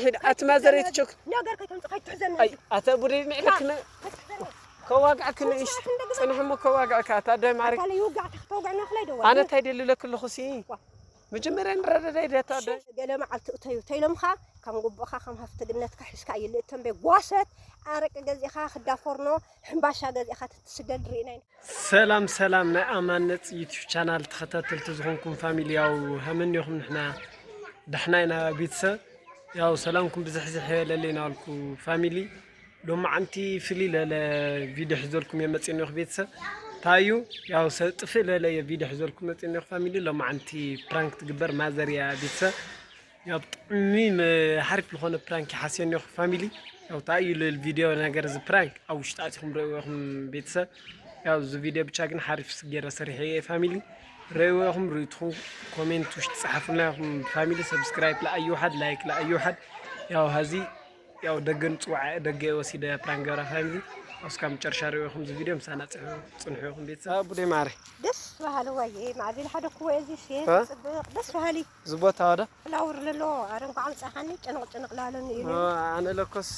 ሄድ ኣቲ ማዘር የትቸኩ። ነገር ከይተምጽእ ከይትሕዘኒ ኣይ ኣተ ቡደይ ንዕለክነ ከዋጋዕክነ እሽ ጽንሕሞ ከዋጋዕካ ኣታ ደማሪ ኣካለ ይውጋዕ ተክተውጋዕና ክላይ ደዋ ኣነ ታይ ደልለክልኹ ሲ መጀመርያ ንረዳዳይ ደታ ደ ገለ መዓልቲ እተዩ ተይሎምኻ ከም ጉቡእኻ ከም ሃፍትግነትካ ሒዝካ ይልእተን ቤ ጓሰት ኣረቂ ገዚእኻ ክዳፎርኖ ሕምባሻ ገዚእኻ ትትስደድ ርኢና ኢና። ሰላም ሰላም ናይ ኣማን ነጽ ዩቲዩብ ቻናል ተኸታተልቲ ዝኾንኩም ፋሚሊ ያው ሃመን ዲኹም ንሕና ደሕና ኢና ቤተሰብ ያው ሰላምኩም ብዝሕዝሕ የለለይ ናልኩ ፋሚሊ ሎማዓንቲ ፍልይ ለለ ቪድዮ ሒዘልኩም እየ መፅእ ኒኹ ቤተሰብ ታዩ ያው ሰጥፍእ ለለ እየ ቪድዮ ሒዘልኩም መፅእ ኒኹ ፋሚሊ ሎማዓንቲ ፕራንክ ትግበር ማዘር እያ ቤተሰብ ያው ብጣዕሚ ሓሪፍ ዝኾነ ፕራንክ ይሓስየ ኒኹ ፋሚሊ ያው ታዩ ልል ቪድዮ ነገር እዚ ፕራንክ ኣብ ውሽጢ ኣቲኹም ረእኹም ቤተሰብ ያው እዚ ቪድዮ ብቻ ግን ሓሪፍ ገይረ ሰሪሐ እየ ፋሚሊ ረእኹም ርኢትኹም ኮሜንት ውሽጢ ጸሓፉልና ኢኹም ፋሚሊ ሰብስክራይብ ለኣዩ ሓድ ላይክ ለኣዩ ሓድ ያው ሀዚ ያው ደገ ንጽዋዕ ደገ ወሲደ ፕራንክ ገራ ፋሚሊ እስካ መጨረሻ ርኢኹም እዚ ቪድዮ ምሳና ጽሑ ጽንሑ ኢኹም ቤተሰብ ቡዴ ማረ ደስ በሃሊ ዋየ ማዕቢል ሓደ ኩወ እዚ ሴ ጽብቅ ደስ በሃሊ ዝቦታ ወደ ፍላውር ለሎ ኣረ እንኳዕ ኣምጻኻኒ ጭንቕ ጭንቕ ላለኒ ኢሉ ኣነ ለኮስ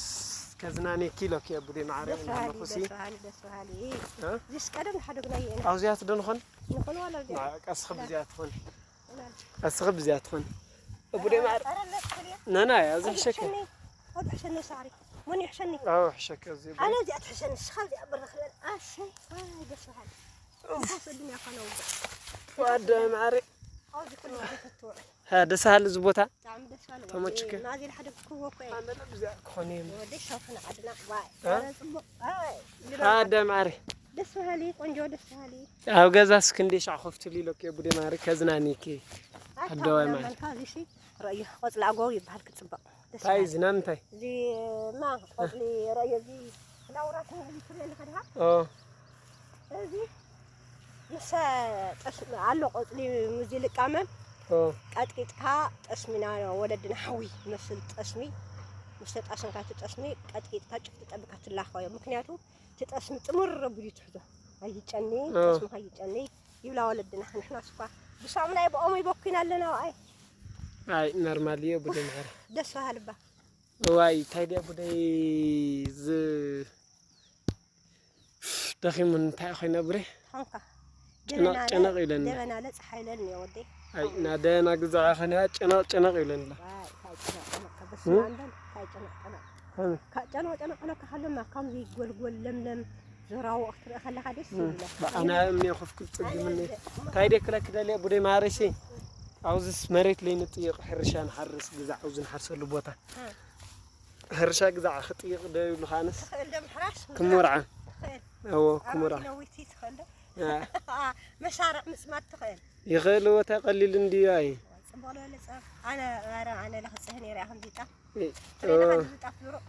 ከዝናኔ ኪሎ ኪ ቡዴ ማረ ደስ በሃሊ ደስ በሃሊ ደስ በሃሊ እዚስ ቀደም ሓደ ግናይ ኢና ኣብዚያት ዶ ንኾን ንኾን ዋላ ኣብዚያ ቀስ ኽብ እዚያ ትኾን ቀስ ኽብ እዚያ ትኾን ቡዴ ማረ ነና ኣብዚ ሕሸከ ኣብ ሕሸኒ ሳሪ ሞን ይሕሸኒ ኣብ ሕሸከ እዚ ኣነ እዚኣ ትሕሸኒ ስኻ እዚኣ ብርኽ በል ኣሸይ ደስ በሃሊ ደስ በሃሊ እዚ ቦታ ተመችከ ሓደ ማሪ ደስ በሃሊ ቆንጆ ደስ በሃሊ ኣብ ገዛስ ክንደይ ሻዕ ኮፍ ትብሊ ኢለኪ ቡዴ ማሪ ከዝናኒኪ ኣደዋይ ማሪ ረእዩ ቆፅላ ኣጎው ይበሃል ክፅበቕ እንታይ እዚ ናይ ምንታይ እዚ ማ ቆፅሊ ረእዮ እዚ ፍላውራት እዚ ትሪኦ ኣለካ ድኻ እዚ ምስ ኣሎ ቆፅሊ ምዚ ልቃመም ቀጥቂጥካ ጠስሚና ወለድና ሓዊ መስል ጠስሚ ምስ ተጣሰምካ እቲ ጠስሚ ቀጥቂጥካ ጭፍ ትጠብካ ትላኸዮ ምክንያቱ እቲ ጠስሚ ጥምር ረቡድ ትሕዞ ኣይጨኒ ጠስምካ ይጨኒ ይብላ ወለድና ንሕና ስኳ ብሳሙና ይብኦም ይበኩና ኣለና ኣይ ኣይ ኖርማል እየ ቡድን ሕር ደስ በሃልባ እዋይ እንታይ ድያ ጉደይ ዝ ደኺሙ እንታይ ኮይነ ብሬ ጨነቕ ጨነቕ ኢለኒ ደበና ለፀሓ ኢለኒ ወደይ ኣይ ናደና ግዛዕ ኸነ ጨነቕ ጨነቕ ኢለኒ ጨነቕ ጨነቕ ጨነቕ ጨነቕ ከለማ ከምዚ ጎልጎል ለምለም ዞራዎ ክትርኢ ከለኻ ደስ ይብለካ ኣነ እምኒ ኮፍ ክፅግምኒ እንታይ ደክለክ ደልየ ቡደይ ማረሲ ኣብዚስ መሬት ለይንጥይቕ ሕርሻ ንሓርስ ግዛዕ ኣብዚ ንሓርሰሉ ቦታ ሕርሻ ግዛዕ ክጥይቕ ዶ ይብሉ ከኣነስ ትኽእል ዶ ምሕራስ ክምርዓ ትኽእል እዎ ክምርዓ ነዊቲ ትኽእል ዶ መሳርዕ ምፅማድ ትኽእል ይኽእል እዎ ታይ ቀሊል እንድዩ ኣይ ፅቡቕ ለለ ፀብ ኣነ ኧረ ኣነ ለክፅህ ነይረ ከምዚጣ ትሬዳ ከምዚጣ ፍሩቕ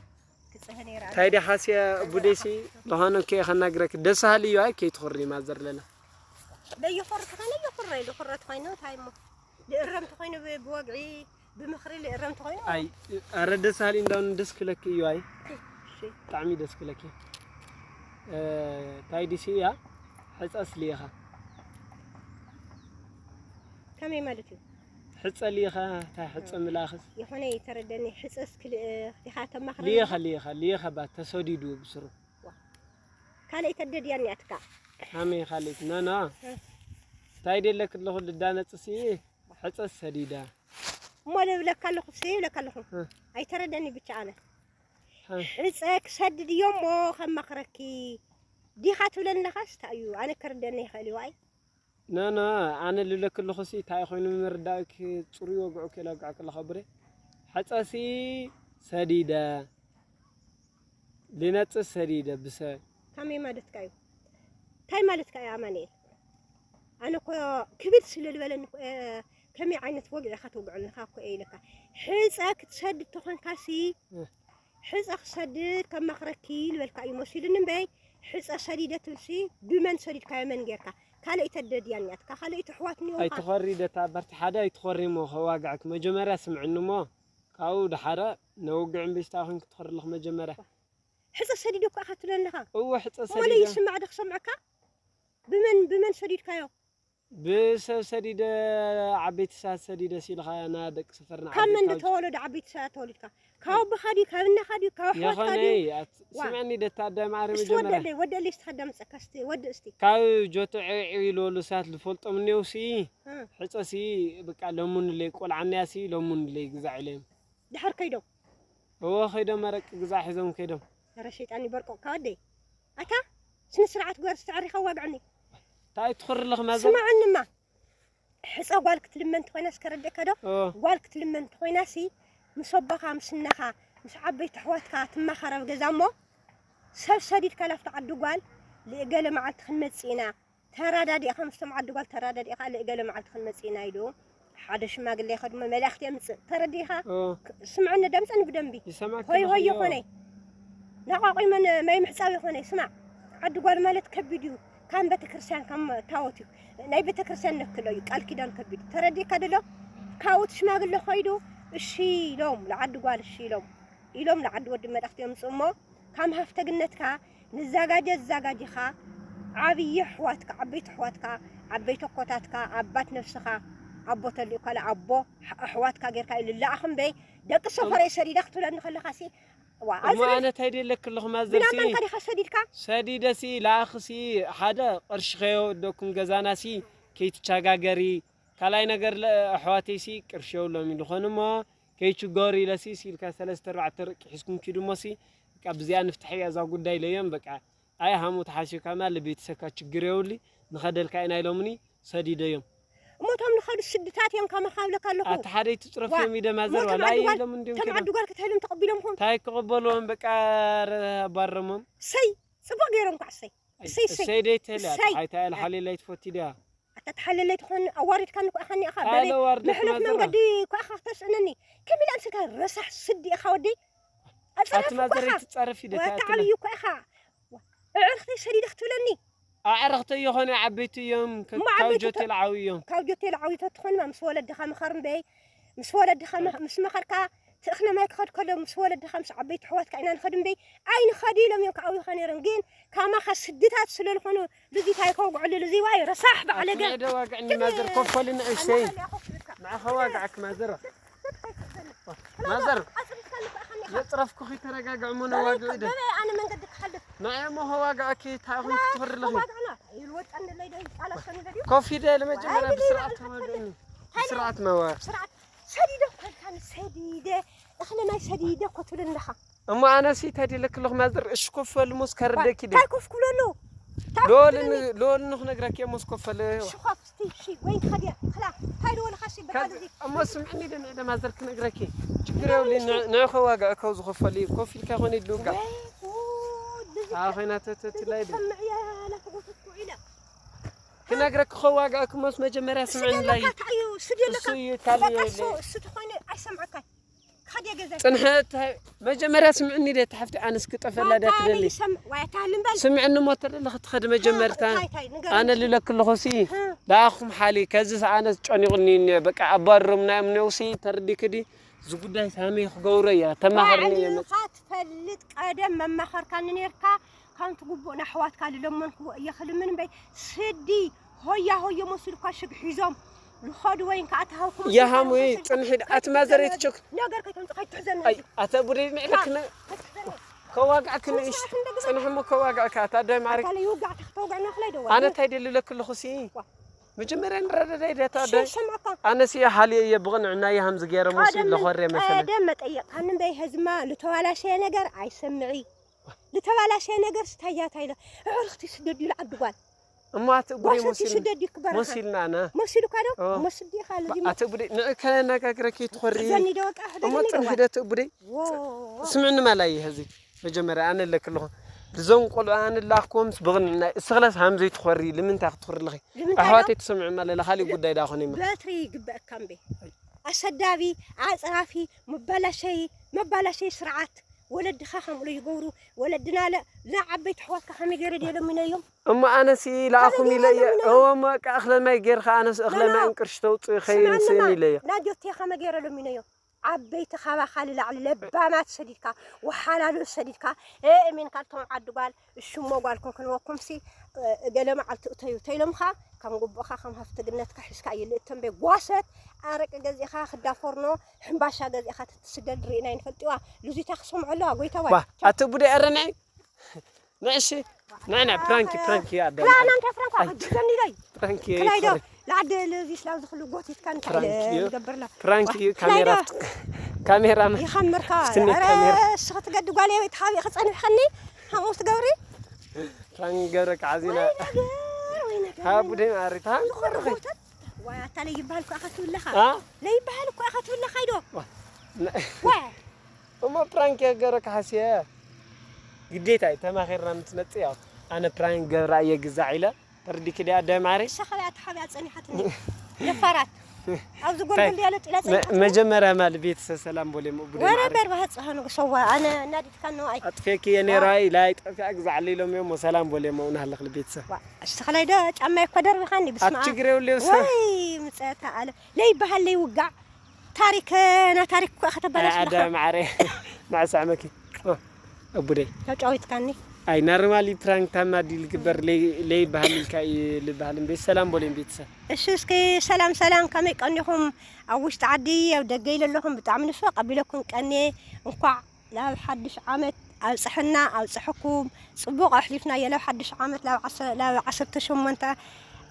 ታይ ዲ ሓስያ ቡዴሲ ለዃነ ከ ከናግረክ ደስ ሃሊ እዩ ኣይ ከይትኾሪ ማዘር ለና ለይኾር ተኾይነ ይኹረ ይኹረ ተኾይነ ታይ እሞ ልእረም ተኾይነ ብወግዒ ብምኽሪ ልእረም ተኾይነ ኣይ ኣረ ደስ ሃሊ እንዳውን ደስ ክለክ እዩ ኣይ ብጣዕሚ ደስ ክለክ ታይ ዲሲ እያ ሕፀስ ልኢኻ ከመይ ማለት እዩ ሕፀ ሊኻ እንታይ ሕፀ ምላኽስ ይኾነ ይተረደኒ ሕፀስ ክልእ ዲኻ ተማኽረ ሊኻ ሊኻ ሊኻ ባ ተሰዲዱ ብስሩ ካልእ ተደድያ እኒኣትካ ኣመይ ካልእ ናና እንታይ ደለክ ኣለኹ ልዳነፅሲ ሕፀስ ሰዲዳ እሞ ልብለካ ኣለኹ ሲ ይብለካ ኣለኹ ኣይተረደኒ ብቻ ኣነ ሕፀ ክሰድድ እዮ እሞ ከማኽረኪ ዲኻ ትብለኒ ኣለኻስ እንታይ እዩ ኣነ ክርደኒ ይኽእል እዩ ኣይ ኖ ኖ ኣነ ልብለኪ ኣለኹ ሲ እንታይ ኮይኑ ምርዳእኪ ፅሩይ ወግዑ ከይለግዐኪ ኣለኹ ብሬ ሕፀ ሲ ሰዲደ ልነፅ ሰዲደ ብሰ ከመይ ማለትካ እዩ እንታይ ማለትካ እዩ ኣማንኤል ኣነ እኮ ክብድ ስለ ዝበለኒ ከመይ ዓይነት ወግዒ ኢኻ ተውግዐልካ እኮ እየ ኢለካ ሕፀ ክትሰድድ ተኾንካ ሲ ሕፀ ክሰድድ ከማኽረኪ ልበልካ እዩ መሲሉኒ እምበይ ሕፀ ሰዲደ ትብልሲ ብመን ሰዲድካዮ መን ጌርካ ካልኣይቲ ኣደ ድያ እኒኣትካ ካልኣይቲ ኣሕዋት እኒኦኻ ኣይትኾሪ ደታ በርቲ ሓደ ኣይትኾሪ እሞ ከዋግዐክ መጀመርያ ስምዕኒ እሞ ካብኡ ድሓረ ነውግዕ እምበይ ስታ ኮንክ ትኾርልኽ መጀመርያ ሕፀ ሰዲደ እኮ ኢኻ ትብለኒ ኣለኻ እወ ሕፀ ሰዲደ ይስማዕ ዶ ክሰምዐካ ብመን ብመን ሰዲድካዮ ብሰብ ሰዲደ ዓበይቲ ሰባት ሰዲደ ሲልኻ ና ደቂ ሰፈርና ካብ መን ዓበይቲ ተወለዱ ዓበይቲ ሰባት ተወሊድካ ካብ ኣቦኻ ድዩ፣ ካብ እናኻ ድዩ፣ ካብ ኣሕዋትካ ድዩ? የኸነይ ኣት- ዋ። ስምዕኒ ደታ ኣዳይ ማዕረ እስቲ መጀመርያ ወደለይ፣ ወደለይ እስቲ ከዳምፀካ፣ እስቲ ወድእ እስቲ። ካብ ጆቶ ዕዒ ኢሉ ሉሳት ዝፈልጦም እኔው ሲ እ። ሕፀ ሲ በቃ ለሙንለይ ቆልዓንያ ሲ ለሙንለይ ግዛዕ ኢለዮም። ድሓር ከይዶም። እወ ከይዶም መረቂ ግዛዕ ሒዞም ከይዶም። ኧረ ሸይጣን ይበርቆ ካወደይ። ኣታ ስነ ስርዓት ግበር፣ ዝተዕሪኻ ዋግዕኒ። እንታይ ትኽርልኽ ማዘር? ስምዕንማ፣ ሕፀ ጓል ክትልመን እንተኾይና እስከ ረድእካ ዶ? ጓል ክትልመን እንተኾይና ሲ ምስ ኣቦኻ ምስ እናኻ ምስ ዓበይቲ ኣሕዋትካ ትማኻር ኣብ ገዛ እሞ፣ ሰብ ሰዲድካ ላፍቲ ዓዲ ጓል ልእገለ መዓልቲ ክንመፅእ ኢና፣ ተራዳዲእኻ ምስቶም ዓዲ ጓል ተራዳዲእኻ ልእገለ መዓልቲ ክንመፅእ ኢና ኢሉ ሓደ ሽማግለ ይኸድሞ መልእኽቲ የምፅእ። ተረዲእኻ? ስምዕኒ ደምፀኒ ብደንቢ። ይሰማዕኪ ሆይ ሆይ ኣለኹ። ይኾነይ ናቋቂመን ማይ ምሕፃብ ይኾነይ። ስማዕ፣ ዓዲ ጓል ማለት ከቢድ እዩ። ካም ቤተክርስትያን ካም ታወት እዩ። ናይ ቤተክርስትያን ነክሎ እዩ። ቃል ኪዳን ከቢድ እዩ። ተረዲእካ ደሎ? ካብኡ እቲ ሽማግለ ኸይዱ እሺ ኢሎም፣ ንዓዲ ጓል እሺ ኢሎም ኢሎም ንዓዲ ወዲ መጣኽቲ የምፅኡ እሞ፣ ካም ሃፍተግነትካ ንዛጋጀ ዝዛጋጅኻ ዓብዪ ኣሕዋትካ፣ ዓበይቲ ኣሕዋትካ፣ ዓበይቲ ኣኮታትካ፣ ኣባት ነብስኻ፣ ኣቦ ተልእኳለ ኣቦ ኣሕዋትካ ጌርካ ኢሉ ለኣኽ እምበይ፣ ደቂ ሰፈረይ ሰዲዳ ክትብለኒ ከለኻ ሲ ዋ እሞ ኣነ እንታይ ደለክ ኣለኹ ማዘር ሲ ብናመንካ ዲኻ ሰዲድካ? ሰዲደ ሲ ለኣኽ ሲ ሓደ ቅርሺ ከየወደኩም ገዛና ሲ ከይትቻጋገሪ ካልኣይ ነገር ለ ኣሕዋተይ ሲ ቅርሺ የብሎም ይልኾን እሞ ከይችገሩ ኢለ ሲ ሲልካ ሰለስተ ኣርባዕተ ርቂ ሒዝኩም ኪዱ እሞ ሲ በቃ ብዚኣ ንፍትሐያ እዛ ጉዳይ ለዮም በቃ ኣይ ሃሙ ተሓሲብካ ማ ለቤተሰብካ ችግር የብሉ ንኸደልካ ኢና ኢሎምኒ ሰዲደዮም እሞ እቶም ንኸዱ ስድታት እዮም ከመኻብለካ ኣለኹ። ኣቲ ሓደ ይትፅረፍዮም ኢደ ማዘር ሞቶም ዋላ ዓዲ ጓል የብሎም እንዲዮም ከም ከይዶም ዓዲ ጓል ከተህልም ተቐቢሎምኹም። እንታይ ክቕበልዎም በቃ ረ- ኣባረሞም ሰይ ፅቡቕ ገይሮም ኳዕ ሰይ። እሰይ፣ እሰይ። እሰይ ደይትህል እሰይ። ሓይታ ኢለ ሓሊላይ ትፈቲ ድያ ኣታ ተሓለለይ ትኾን ኣዋሪድካኒ እኳ ኢኻኒ ኣኻ ኣለ ዋርደት ምሕለት ማዘራ መንገዲ እኳ ኢኻ ክተስእነኒ። ከመይ ኢላ ኣምስልካ ረሳሕ ስዲ ኢኻ ወዲ? ኣቲ ማዘር ይትፃረፍ ኢደ ወታ ዓብዩ እኳ ኢኻ። ኣዕርኽተይ ሰዲደ ክትብለኒ። ኣዕርኽተይ ይኾነ ዓበይቲ እዮም እሞ ካብ ዓበይቲ ጆቴል ዓብዩ እዮም ካብ ጆቴል ዓብዩ ተትኾን ምስ ወለድኻ ምኸር እምበይ። ምስ ወለድኻ መ- ምስ መኸርካ ትእኽለ ማይ ክኸድ ከሎ ምስ ወለድኻ ምስ ዓበይቲ ኣሕዋትካ ኢና ንኸድ እምበይ። ኣይንኸድ ኢሎም እዮም ክዓብዩኻ ነይሮም። ግን ካማኻ ስድታት ስለ ዝኾኑ ልዚ ታይ ከውግዕሉ ልዚ ዋይ ረሳሕ በዓለገ። ኣቲ ደዋግዕኒ ማዘር ኮፈሊ ንእሽተይ ንዓኸ ዋግዓክ ማዘር ማዘር የፅረፍኩኺ ተረጋግዕ እሞ ነዋግዕ ኢደ ኣነ መንገዲ ክሓልፍ ንዓይ እሞ ከዋግዐኪ ታኹም ትኽርልኺ ዋግዕና ይልወጠኒ ለይደ ይጣላሰኒ ለድዩ ኮፍ ኢደ ለመጀመርያ ብስርዓት ተዋግዕኒ ብስርዓት መዋ ስርዓት ሰዲደ እኮ ኢልካኒ ሰዲደ እኽሊ ማይ ሰዲደ እኮ ትብል ኣለኻ። እሞ ኣነሲ ተዲለኪ ኣለኹ ማዘር እሺ ኮፍ በሉ ሞስ ከርደኪ ደ እንታይ ኮፍ ክብለሉ? እንታይ ኮፍ ሎል ክብለሉ? ሎል ንኽነግረኪ ሞስ ኮፍ በለ ሽኾፍ እስቲ እሺ ወይ ንኸድያ ክላ እንታይ ደወልኻ እሺ በቃ እዚ እሞ ስምዕኒ ደ ንዕደ ማዘር ክነግረኪ ችግር የብሉ ንዕ ከዋግዐ ከው ዝኸፈሉ እዩ ኮፍ ኢልካ ይኾነ ይድልውጋ ወይ ጉድ እዚ ኣኾይና ተተትላይ ደ ሰምዕያ ላተጎተትኩ ኢለ ክነግረኪ ከዋግዐኪ ሞስ መጀመርያ ስምዕኒ ላይ ስደለካ እዩ ስደለካ እሱ እዩ ካልእ በቃ የብለይ እሱ ትኾይነ ኣይሰምዐካይ። ካድያ ገዛ ፅንሐ መጀመርያ ስምዕኒ ደ ተሓፍቲ ኣነስ ክጠፈላ ዳ ትደሊ ዋይ ታህልን በል ስምዕኒ እሞ ተደለኺ ትኸዲ መጀመርታ ታይ ታይ ንገር ኣነ ልለክልኹ ሲ ዳኹም ሓሊ ከዚ ኣነ ጨኒቑኒ እኒኦ በቃ ኣባርሮም ናይ እምኒው ሲ ተረዲክዲ እዚ ጉዳይ ሳመይ ክገብሮ እያ ተማኸርኒ እየ መ- ባዕልኻ ትፈልጥ ቀደም መማኸርካኒ ነርካ። ካንቲ ጉቡእ ናሕዋትካ ልለመንክዎ እየ ክልምን እምበይ ስዲ ሆያ ሆዮ መሲሉካ ሽግ ሒዞም ልኸዱ ወይን ከዓ ተሃውኩም ያሃሙ ጽንሒ ኣቲ ማዘረይት ቸክ ነገር ከይተምፅ ከይትሕዘኒ ኣይ ኣተ ቡደይ ንዕለክነ ከዋግዕክነ እሽ ጽንሕሞ ከዋግዕካ ኣታ ኣዳይ ማዕረግ ኣካለ ይውጋዕ ተክተውጋዕ ናፍላይ ደዋ ኣነ እንታይ ደልለክ ኣለኹ ሲ መጀመርያ ንረዳዳይ ዳታ ኣዳይ ሰማዕካ ኣነ ሲ ሓልየ እየ ብቕንዕና እየ ሃም ዝገይረ መሲ ለኾርየ መሰለ ቀደም መጠየቕ ሃንበይ ህዝማ ልተዋላሸየ ነገር ኣይሰምዒ ልተባላሸ ነገር ስታያታ ኢለ ኣዕርኽቲ ስደድ ኢሉ ዓዲ ጓል እሞ ኣቲ ጉደይ ጓሰቲ መሲል ስደድ ይክበረኻ መሲልና ኣነ መሲሉካ ዶ ኦ። መስዲ ኢኻ ለዚ ኣቲ ጉደይ ንዕ ከነጋግረኪ ትኾሪ ዘኒ ዶ ወቃ እሞ ሕደኒ ጽንሒ ነዋ ደ ትእቡደይ ዎ ስምዕኒ ማላይ እዩ ህዚ መጀመርያ ኣነ ኣለክልኹ ልዞም ቆልዑ ኣነ ላኽኩዎም ብቕንዕና እስኽለስ ሃምዘይ ትኾሪ ልምንታይ ክትኾሪ ኣለኺ ልምንታይ ዶ ኣሕዋተይ ትሰምዑ ማለ ለኻሊ ጉዳይ ዳኹን ይማ በትሪ ይግበእካ እምበ ኣሰዳቢ ኣፅራፊ መባላሸይ መባላሸይ ስርዓት ወለድኻ ከምኡ ይገብሩ ወለድና ለ ንዓበይቲ ኣሕዋትካ ከመይ ገይረ ድየ ሎሚነዮም እሞ ኣነሲ ለኣኹም ከመይ ኢለ እየ ገይረ ሎሚነዮም እወ እሞ በቃ እኽለ ማይ ጌርካ ኣነስ እኽለ ሎሎ ማይ እንቅርሽ ተውፅኡ ኸይንስእን ኢለ እየ ናጆቴ ከመይ ገይረ ሎሚነዮም ዓበይቲ ካባኻ ንላዕሊ ለባማት ሰዲድካ፣ ወሓላሉ ሰዲድካ፣ እእሜንካ እቶም ዓዲ ጓል እሽሞ ጓል ኮንክንወኩም ሲ፣ እ፣ ገለ መዓልቲ እተዩ ተይሎምኻ፣ ከም ጉቡእኻ፣ ከም ሃፍትግነትካ ሒዝካ ይልእ ተንበይ ጓሰት፣ ኣረቂ ገዚእኻ፣ ክዳ ፎርኖ፣ ሕምባሻ ገዚእኻ ትትስደድ ርኢና ይንፈልጥዋ። ሉዚታ ክሰምዖ ኣለዋ፣ ጎይታ ዋ። ዋ፣ ኣቲ ቡደ ኣረንዒ፣ ንዕሺ፣ ንዕና፣ ፕራንክ፣ ፕራንክ እዩ ኣዳም። ክላና እንታይ ፕራንክ? ኣይ፣ ኣኽጅብዘኒ ዶይ? ፕራንክ እዩ፣ ክላይ ዶ? ሶሪ። ለዓደ ለዚ ስላብ ዝኽሉ ጎቲትካ እንታይ ፕራንክ እዩ። ንገብርላ? ፕራንክ እዩ፣ ክላይ ዶ? ካሜራ ትክ-፣ ካሜራ ማ-፣ ይኸምርካ። ስኒ ኧረ፣ ካሜራ። እስኺ ትገዲ ጓል እየ፣ ወይ ተሓቢእኺ ጸኒሕኽኒ፣ ከምኡ ትገብሪ? ፕራንክ ገረካ ሓዚና። ወይ ነገር፣ ወይ ነገር፣ ካብ ወይ ቡደይ ነገር። ማሪ፣ ታን ይኹን ክበርኺ። ርኹተት። ዋይ፣ ኣታ ለይበሃል እኮ ኢኻ ትብለኻ። ኣ? ለይበሃል እኮ ኢኻ ትብለኻ፣ ይዶ? ዋ፣ ነ-፣ ዋይ። እሞ ፕራንክ የገረካ ሓስየ። ግዴታ እዩ፣ ተማኺርና ምስ ነጽእ ያው፣ ኣነ ፕራንክ ገብራ እየ ግዛዕ ኢለ። ተርዲክ ድያ ኣዳይ ማዕረይ? ንሳ ኸኣ ተሓቢኣ ጸኒሓትኒ። ደፋራት። ኣብዚ ጎልጎል እንታይ? ድያ ለጢላ መ-፣ ጸኒሓትኒ? መጀመርያ ማል ቤተሰብ ሰላም ቦሌ እሞ ቡደ ወረ ማዕረይ። በርባህ ጽሃኑ ሰዋ፣ ኣነ እናዲድካ ነው፣ ኣይ። ኣጥፌኪ የኔ ዋ። ራይ፣ ላይ ጠፊኣ ግዛዕ ኢሎም እዮም፣ ሰላም ቦሌ እሞ፣ ናህለኽ ቤተሰብ። ዋ፣ እስተኸላይ ዶ ጫማ እኮ ደርብኻኒ፣ ብስመ ኣብ ኣብ። ችግር የብሉ፣ ሰብ። ወይ፣ ምጸታ ኣለ። ለይበሃል ለይውጋዕ። ታሪክ፣ ና ታሪክ እኮ ከተበላሽ ኣደ ኣለኻ። ማዕረ፣ ንዓሳ ዓመኪ። ኦ፣ ኣቡደይ። ተጫዊትካኒ። ኣይ፣ ናርማሊ ፕራንክ ታማ ድዩ ልግበር፣ ለይ-፣ ለይበሃል ኢልካ እዩ ልበሃል እምበይ። ሰላም ቦሌም ቤተሰብ። እሺ፣ እስኪ ሰላም፣ ሰላም፣ ከመይ ቀኒኹም? ኣብ ውሽጢ ዓዲ፣ ኣብ ደገ ኢለ ኣለኹም፣ ብጣዕሚ ንፍቕ ኣቢለኩም ቀንየ። እንኳዕ ላብ ሓድሽ ዓመት ኣብጽሐና፣ ኣብጽሐኩም። ጽቡቕ ኣሕሊፍናዮ ላብ ሓድሽ ዓመት፣ ላብ ዓሰ-፣ ላብ ዓሰርተ ሸሞንተ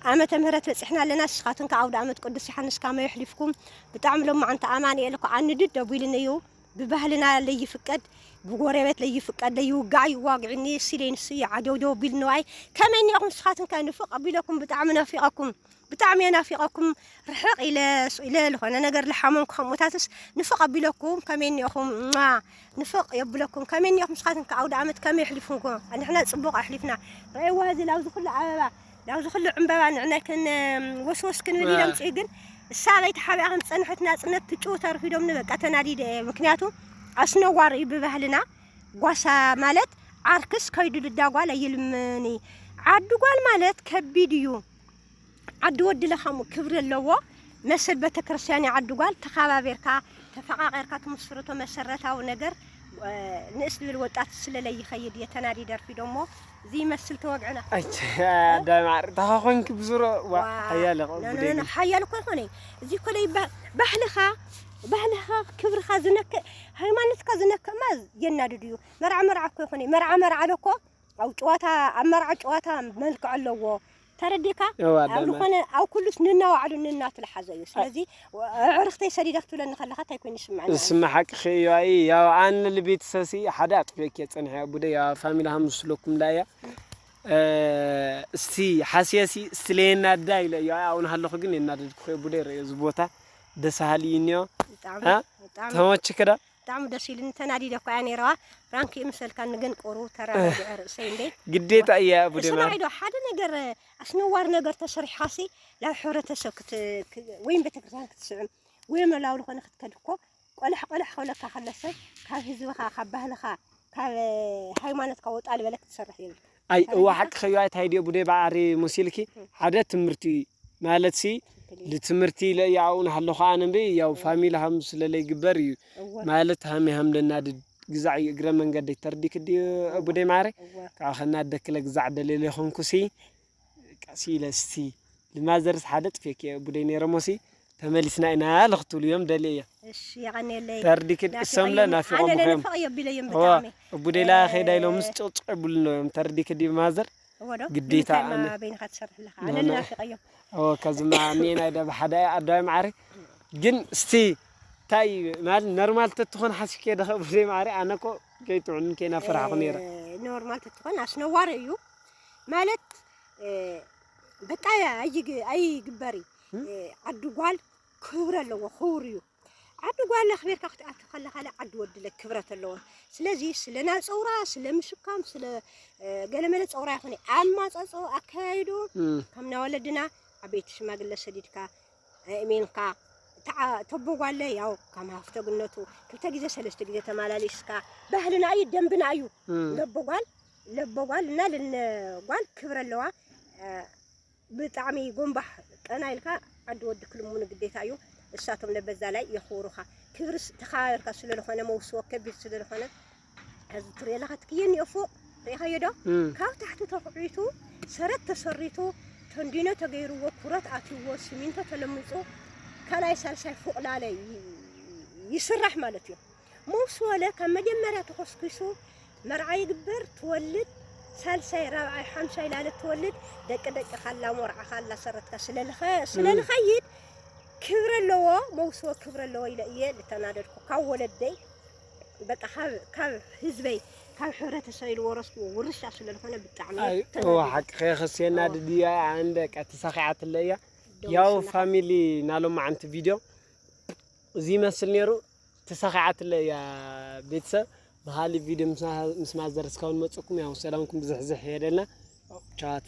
ዓመተ ምህረት በጺሕና ኣለና። ንስኻትኩም ከኣ ኣውደ ዓመት ቅዱስ ዮሓንስ ከመይ ኣሕሊፍኩም? ብጣዕሚ ሎማዓንቲ ኣማኑኤል እኮ ኣንድድ ኣቢሉኒ እዩ። ብባህልና ለይፍቀድ፣ ብጎረቤት ለይፍቀድ፣ ለይውጋዕ ይዋግዕኒ፣ እሲ ደይ ንሱ እዩ ዓጀውጀው ኣቢሉኒ። ዋይ፣ ከመይ እኒኦኹም ንስኻትኩም ከ? ንፍቕ ኣቢለኩም፣ ብጣዕሚ ናፊቐኩም። ብጣዕሚ እየ ናፊቐኩም። ርሕቕ ኢለ፣ ሱቕ ኢለ፣ ዝኾነ ነገር ልሓመንኩ ከምኡታትስ ንፍቕ ኣቢለኩም፣ ከመይ እኒኦኹም? ሟ! ንፍቕ የብለኩም። ከመይ እኒኦኹም ንስኻትኩም ከ? ኣውደ ዓመት ከመይ ኣሕሊፉምኩም? ንሕና ጽቡቕ ኣሕሊፍና። ረእይዋ እዚ ላብዚ ኩሉ ኣበባ፣ ላብዚ ኩሉ ዕምበባ ንዕና ክን-፣ ወስወስ ክንብል ዋ። ኢሎም ጽኡ፣ ግን እሳ ኣበይ ተሓቢኣ ከም ዝጸንሐት ናጽነት ትጭው ተርፊዶምኒ፣ በቃ ተናዲደ እየ። ምክንያቱ ኣስነዋሪ እዩ ብባህልና። ጓሳ ማለት ዓርክስ ከይዱ ልዳ ጓል ኣይልምን እዩ። ዓዲ ጓል ማለት ከቢድ እዩ። ዓዲ ወዲ ለኻሙ ክብሪ ኣለዎ። መስል ቤተክርስትያን እዩ ዓዲ ጓል። ተኸባቢርካ፣ ተፈቓቒርካ ትምስርቶ መሰረታዊ ነገር፣ እ፣ ንእስ ዝብል ወጣት ስለለይ ይኸይድ እየ ተናዲ ደርፊ ደሞ እዚ ይመስል ተወግዕና። ኣይ፣ ኣዳይ ማዕረ፣ ታኻ ኮንኪ ብዙሮ፣ ዋ፣ ዋ፣ ሓያለ ኖ፣ ኖ፣ ኖ፣ ኖ፣ ሓያል እኮ ይኾነ። እዚ እኮ ለይ ባ-፣ ባህልኻ፣ ባህልኻ፣ ክብርኻ ዝነክእ፣ ሃይማኖትካ ዝነክእማ የናድድ እዩ። መርዓ መርዓ እኮ ይኾነ። መርዓ መርዓ ዶ እኮ ኣብ ጨዋታ፣ ኣብ መርዓ ጨዋታ መልክዕ ኣለዎ። ተረዲእካ? እዋ፣ ኣብ ኣዳይ ማዕረ። ዝኾነ፣ ኣብ ኩሉስ ንናዋዕሉ ንናቱ ልሓዘ እዩ። ስለዚ፣ ኣዕርኽተይ ሰዲዳ ክትብለኒ ከለኻ እንታይ ኮይኑ ይስምዓኒ? ዝስማዕ ሓቅኺ እዩ። ኣይ፣ ያው ኣነ ልቤተሰብሲ ሓደ ኣጥፊኦኪ እየ ጸኒሐ፣ ቡደ፣ ያው ፋሚሊ ሃምስ ለኩም ላያ። እ፣ እስቲ ሓስየሲ፣ እስቲ ለየናድዳ ኢለ እዩ። ኣይ፣ ኣብኡ እናሃለኹ ግን የናደድኩ እየ፣ ቡደ፣ ርእዮ፣ እዚ ቦታ ደስ በሃሊ እዩ እኒኦ። ብጣዕሚ፣ እ? ብጣዕሚ። ተመችክ ዳ? ብጣዕሚ ደስ ኢሉኒ፣ ተናዲደ እኳ እያ ነይረዋ። ፍራንክ ይምሰልካ፣ ንገን ቁሩ ተራጋጊዐ ርእሰይ እንዴ። ግዴታ እያ፣ ቡደ ስማዕ ማር። ኢዶ፣ ሓደ ነገር፣ ኣስነዋር ነገር ተሰሪሕካሲ፣ ናብ ሕብረተሰብ ክት-፣ ክ-፣ ወይም ቤተክርስትያን ክትስዕም፣ ወይም ናብ ዝኾነ ክትከድ እኮ፣ ቆለሕ ቆለሕ ከብለካ ከለሰ፣ ካብ ህዝብኻ፣ ካብ ባህልኻ፣ ካብ ሃይማኖትካ ወጣ ዝበለ ክትሰርሕ የብልካ። ኣይ፣ እዋ፣ ሓቂ ኸዩ፣ ኣይ፣ እንታይ ድዮ፣ ቡደ፣ ባዕሪ ሙሲልኪ፣ ሓደ ትምህርቲ ማለትሲ፣ ትክክል እዩ። ልትምህርቲ ኢለ እዩ ኣብኡ ናሃለኹ ኣነ እምበይ፣ ያው ፋሚሊ ሃም ስለለይግበር እዩ። እወ። ማለት ሃም ሃም ለናድድ ግዛዕ እዩ፣ እግረ መንገደይ ተርዲክ ድዩ፣ እወ። ቡደ ማዕረ? እወ። ካብ ኸናደክለ ግዛዕ ደልየ ለይኾንኩሲ፣ ቀስ ኢለ እስቲ፣ ልማዘርስ ሓደ ጥፌክ እየ፣ ቡደይ ነይረ ሞሲ፣ ተመሊስና ኢና ልኽትብሉ እዮም ደልየ እየ። እሺ፣ የቐንየለይ። ተርዲክ ናፊቐ እሶምለ እዮም። ናፊቖም ኣነ እዮም። ለንፍቕ የቢለ እዮም እወ፣ ብጣዕሚ። ቡደይ ላ ኸይዳ ኢሎም ምስ ጭቕጭቕ የብሉን እዮም፣ ተርዲክ ድዩ ማዘር? እወ ዶ? ግዴታ ንምንታይ ኣነ። እማ በይንኻ ትሰርሕ ኣለኻ? ኣነ ኣነ። ልናፊቕ እዮም። እወ፣ ከዝማ እኒኤ ናይ ደብ ሓደ ኣዳይ ማዕረ። ግን እስቲ፣ ታይ፣ ማለት ኖርማል ተትኾን ሓሲብኪ ዶ ኸ ቡደይ ማዕረ? ኣነ እኮ ከይጥዑን ከይናፈራሕኹ ነይረ። እ፣ ኖርማል ተትኾን ኣስነዋሪ እዩ። ማለት፣ እ፣ በቃ ኣይግ-፣ ኣይግበሪ። እም? እ፣ ዓዲ ጓል ክብሪ ኣለዎ፣ ክቡር እዩ። ዓዲ ጓል ኣኽቢርካ ክትኣቱ ከለኻ፣ ዓዲ ወዲ ለ ክብረት ኣለዎ። ስለዚ ስለ ናብ ጸውራ፣ ስለ ምሽካም፣ ስለ፣ እ፣ ገለመለ ጸውራ ይኹን ኣማጻጽኦ ኣካያይዶ፣ እም። ከም ናወለድና ዓበይቲ ሽማግለ ሰዲድካ፣ ኣእሚንካ፣ ተዓ-፣ ተቦ ጓለ ያው ከም ሃፍቶ ግነቱ ክልተ ግዜ ሰለስተ ግዜ ተመላሊስካ፣ ባህልና እዩ፣ ደንብና እዩ። እም። ነቦ ጓል፣ ለቦ ጓል እና ልነ ጓል ክብሪ ኣለዋ። እ፣ ብጣዕሚ ጎንባሕ ቀና ኢልካ ዓዲ ወዲ ክልምኑ ግዴታ እዩ። እሳቶም ለበዛ ላይ የኽብሩኻ። ክብሪ ስ- ተኸባበርካ ስለ ዝኾነ መውስቦ ከቢድ ስለ ዝኾነ እዚ ትሪኦ ኣለኻ ትክየኒ እፎ ሪኢኻዮ ዶ? ካብ ታሕቲ ተኹዒቱ ሰረት ተሰሪቱ ተንዲኖ ተገይርዎ ኩረት ኣትይዎ ሲሚንቶ ተለሚፁ ካልኣይ ሳልሳይ ፎቕ ላለ ይ- ይስራሕ ማለት እዩ። መውስቦ ለ ካብ መጀመርያ ተኾስኪሱ መርዓ ይግበር ትወልድ ሳልሳይ ራብዓይ ሓምሻይ ላለ ትወልድ ደቂ ደቂ ካላ ሞርዓ ካላ ሰረትካ ስለልኸ ስለልኸይድ ክብረ ኣለዎ መውስቦ ክብረ ኣለዎ ኢለ እየ ልተናደድኩ ካብ ወለደይ በቃ ካብ ካብ ህዝበይ ካብ ሕብረተሰበይ ዝወረስኩዎ ውርሻ ስለ ዝኾነ ብጣዕሚ እየ ኣይ እወ ልተናደድኩ። ሓቂ ከየኸስየና ድድያ ኣንደ ቀ ተሳኺዓትለ እያ። ደው ያው ስና ፋሚሊ ናሎም ዓንቲ ቪድዮ እዚ ይመስል ነይሩ። ተሳኺዓትለ እያ ቤተሰብ። ብኻሊ ቪድዮ ምስ ማ- ምስ ማዘር እስካብ ንመፅኩም ያው ሰላምኩም ብዝሕዝሕ የደልና። ቻት